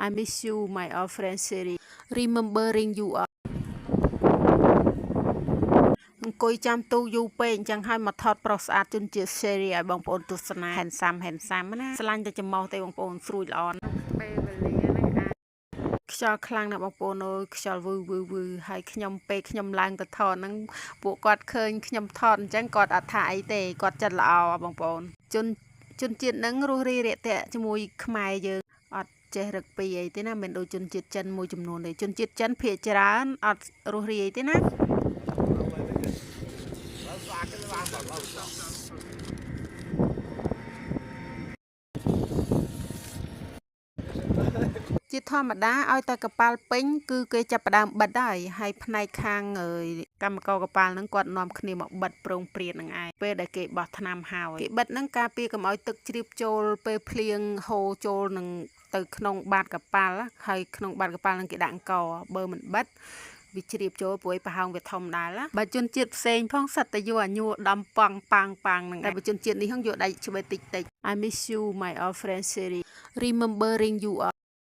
I miss you, my old friend Siri, remembering you. អង្គុយចាំទូយូរពេកអញ្ចឹងហើយមកថតប្រុសស្អាតជនជាតិ Siri ឲ្យបងប្អូនទស្សនា handsome handsome ណាស្រឡាញ់តែច្រមុះទេបងប្អូនស្រួចល្អណាស់ពេលវេលាហ្នឹងអាចខ្យល់ខ្លាំងណាស់បងប្អូនអើយខ្យល់វឺវឺវឺហើយខ្ញុំពេលខ្ញុំឡើងទៅថតហ្នឹងពួកគាត់ឃើញខ្ញុំថតអញ្ចឹងគាត់អត់ថាអីទេគាត់ចិត្តល្អបងប្អូនជនជនជាតិហ្នឹងរស់រាយរាក់ទាក់ជាមួយខ្មែរយើងអត់ចេះរឹកពីអីទេណាមិនដូចជនជាតិចិនមួយចំនួនទេជនជាតិចិនភាគច្រើនអត់រស់រាយទេណា ជាធម្មតាឲ្យតែកប៉ាល់ពេញគឺគេចាប់ផ្ដើមបិទហើយហើយផ្នែកខាងអើយកម្មករកប៉ាល់ហ្នឹងគាត់នាំគ្នាមកបិទប្រងព្រាតហ្នឹងឯងពេលដែលគេបោះថ្នាំហើយគេបិទហ្នឹងការពារកុំឲ្យទឹកជ្រាបចូលពេលភ្លៀងហូរចូលនឹងទៅក្នុងបាតកប៉ាល់ហើយក្នុងបាតកប៉ាល់ហ្នឹងគេដាក់អង្ករបើមិនបិទវាជ្រាបចូលព្រោះឯប្រហោងវាធំដែរណាបើជនជាតិផ្សេងផងសិតតែយកអាញួរដំប៉ង់ប៉ាងប៉ាងហ្នឹងតែបើជនជាតិនេះហងយកដៃឆ្វេងតិចតិច I miss you, my old friend Siri, remembering you.